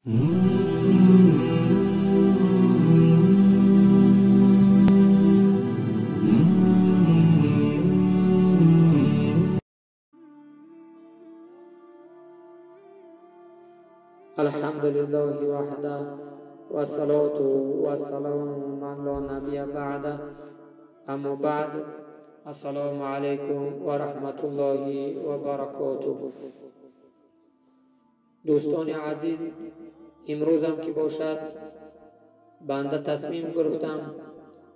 الحمد لله وحده والصلاة والسلام من لا نبي بعده اما بعد السلام علیکم و رحمت الله و برکاته. دوستان عزیز، امروزم که باشد بنده تصمیم گرفتم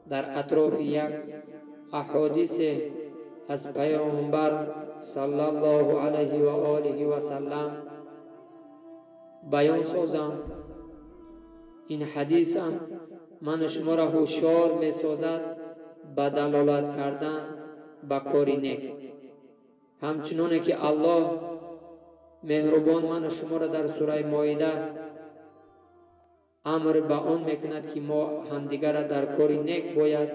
در اطراف یک احادیث از پیامبر صلی الله علیه و آله و سلم بیان سازم. این حدیث هم من شما را هوشیار می سازد به دلالت کردن به کار نیک. همچنانه که الله مهربان من شما را در سوره مائده امر به آن میکند که ما همدیگر را در کار نیک باید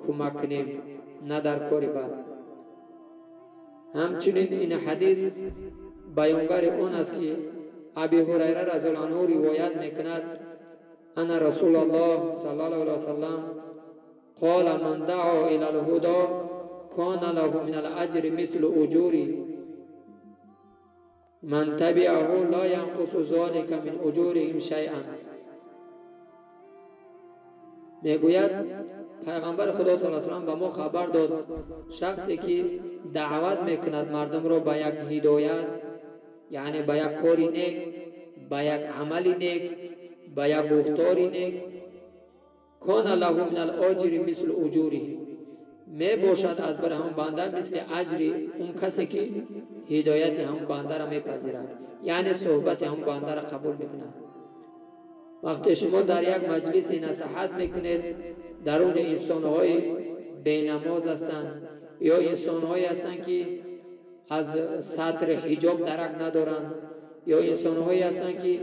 کمک کنیم، نه در کار بد. همچنین این حدیث بیانگر آن است که ابی هریره رضی الله عنه روایت میکند ان رسول الله صلی الله علیه وسلم قال من دعا الى الهدى كان له من الاجر مثل اجور من تبعه لا ينقص ذلك من اجورهم شيئا. میگوید پیغمبر خدا صلی الله علیه وسلم به ما خبر داد شخصی که دعوت میکند مردم را به یک هدایت، یعنی به یک کار نیک، به یک عمل نیک، به یک گفتار نیک، کان له من الاجر مثل اجوره، می باشد از بر هم بنده مثل اجر اون کسی که هدایت هم بنده را میپذیرد، یعنی صحبت هم بنده را قبول میکند. وقتی شما در یک مجلس نصیحت میکنید، در اونجا انسانهای بینماز هستند یا انسانهایی هستند که از سطر حجاب درک ندارند، یا انسانهایی هستند که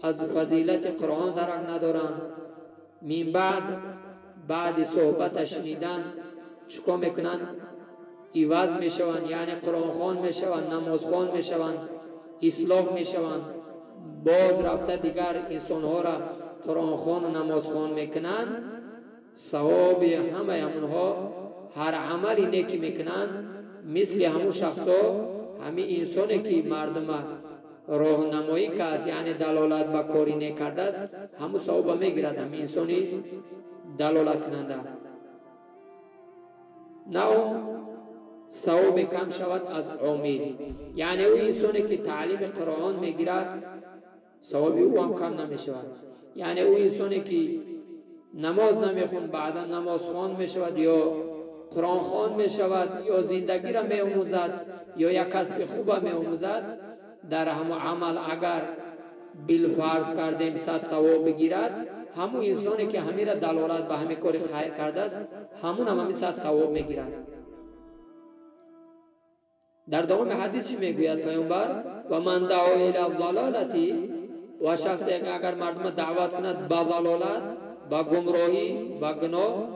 از فضیلت قرآن درک ندارند، من بعد صحبت شنیدن چیکار میکنند؟ عوض میشوند، یعنی قرآن خوان میشوند، نماز خوان میشوند، اصلاح میشوند. باز رفته دیگر انسانها را قرآن خوان و نماز خوان میکنند. ثواب همه همونها هر عملی نیکی میکنند مثل همون شخصا، همین انسانی که مردم راهنمایی کرد، یعنی دلالت به کاری نکرده است، همون ثواب میگیرد همین انسانی دلالت کننده. نه اون ثواب کم شود از عامل، یعنی او انسانی که تعلیم قرآن میگیرد ثواب او هم کم نمیشود. یعنی او انسانی که نماز نمیخوند بعدا نماز خوان میشود یا قرآن خوان میشود یا زندگی را میآموزد یا یک کسب خوب میآموزد، در همو عمل اگر بالفرض کردیم 100 ثواب بگیرد، همون انسانی که همین را دلالت به همین کار خیر کرده است، همون هم همین 100 ثواب میگیرد. در دوام حدیث چی میگوید پیامبر؟ و من دعا الی الضلالة، و شخصی اگر مردم دعوت کند به ضلالت، به گمراهی، به گناه،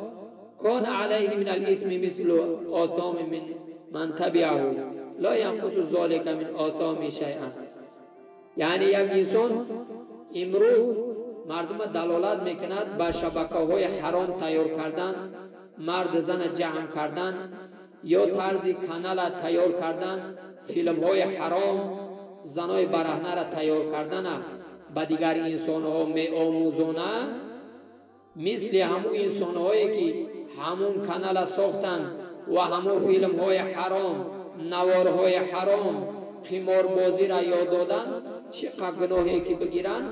کان علیه من الاسم مثل آثام من تبعه لا ينقص ذلك من آثام شیئا. یعنی یک انسان امروز مردم دلالت میکند به شبکه های حرام تیار کردن، مرد زن جمع کردن یا طرز کانال تیار کردن، فیلم های حرام، زنای برهنه را تیار کردن به دیگر انسان ها می آموزونه، مثل همون انسان هایی که همون کانال ساختن و همون فیلم های حرام، نوارهای حرام، قماربازی را یاد دادن، چه گناهی که بگیرن،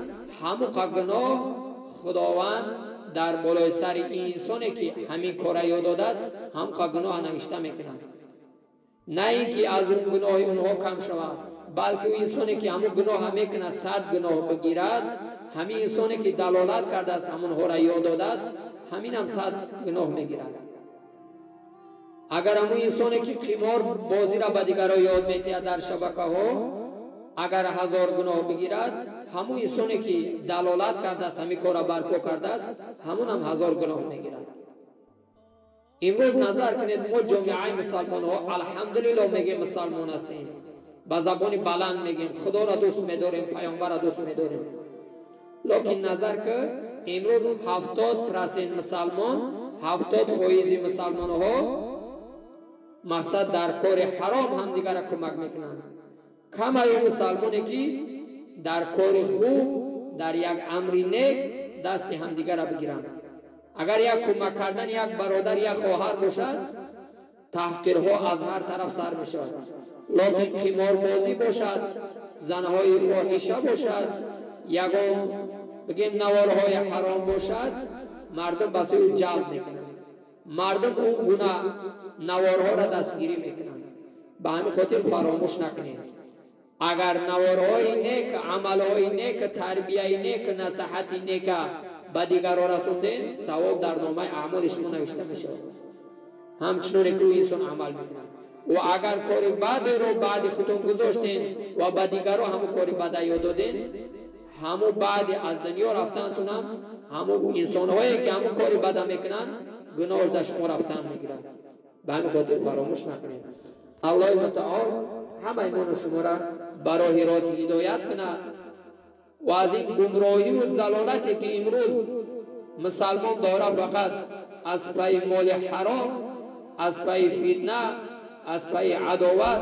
همون گناه خداوند در بالای سر انسانی که همین کار را یاد داده است، هم گناه نوشته میکنند. نه اینکه از اون گناه اونها کم شود، بلکه اون انسانی که همون گناه میکند 100 گناه بگیرد، همین انسانی که دلالت کرده است، همونها را یاد داده است، همین هم 100 گناه میگیرد. اگر همون انسانی که قمار بازی را به دیگران یاد میتید در شبکه ها، اگر 1000 گناه بگیرد، همون انسانی که دلالت کرده است، همین کار را برپا کرده است، همون هم 1000 گناه میگیرد. امروز نظر کنید ما جامعه مسلمان ها الحمدلله میگیم مسلمان هستیم، با زبان بلند میگیم خدا را دوست میداریم، پیامبر را دوست میداریم. Лекин назар ки имрӯз 70% мусалмон, 70% мусалмонҳо мақсад дар кори ҳаром ҳамдигара кӯмак мекунанд. Камаю мусалмоне ки дар кори хуб, дар як амри нек дасти ҳамдигара бигиранд. Агар як кӯмак кардан як бародар, як хоҳар бошад, таҳқирҳо аз ҳар тараф сар мешавад. Лекин қиморбозӣ бошад, занҳои фоҳиша бошад, ягон бигем наворҳои ҳаром бошад, мардум ба сӯи ҷалб мекунанд. Мардум он гуна наворҳоро дастгирӣ мекунанд. Ба ҳамин хотир фаромӯш накунед. Агар наворҳои нек, амалҳои нек, тарбияи нек, насиҳати нека ба дигарро расондед, савоб дар номаи аъмоли шумо навишта мешавад. Ҳамчуноне ки ӯ инсон амал мекунад. Ва агар кори бадеро баъди худтон гузоштед ва ба дигарро ҳамун кори бада ёд додед, ҳамун баъди аз дунё рафтантунам ҳамун инсонҳое ки ҳамун кори бада мекунанд, гуноҳш дар шумо рафтан мегирад. Ба ҳамин хотир фаромӯш накунед. Аллоҳи мутаол ҳамаи мону шуморо ба роҳи рост ҳидоят кунад ва аз ин гумроҳиву залолате ки имрӯз мусалмон дорад, фақат аз пайи моли ҳаром, аз пайи фитна, аз пайи адоват,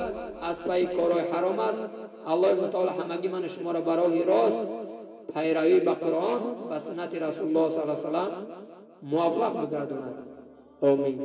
аз пайи корҳои ҳаром аст. Аллоҳи мутаол ҳамагӣ ману шуморо ба роҳи рост, пайравӣ ба Қуръон, ба суннати Расулуллоҳ саллаллоҳу алайҳи васаллам муваффақ бигардонад. Омин.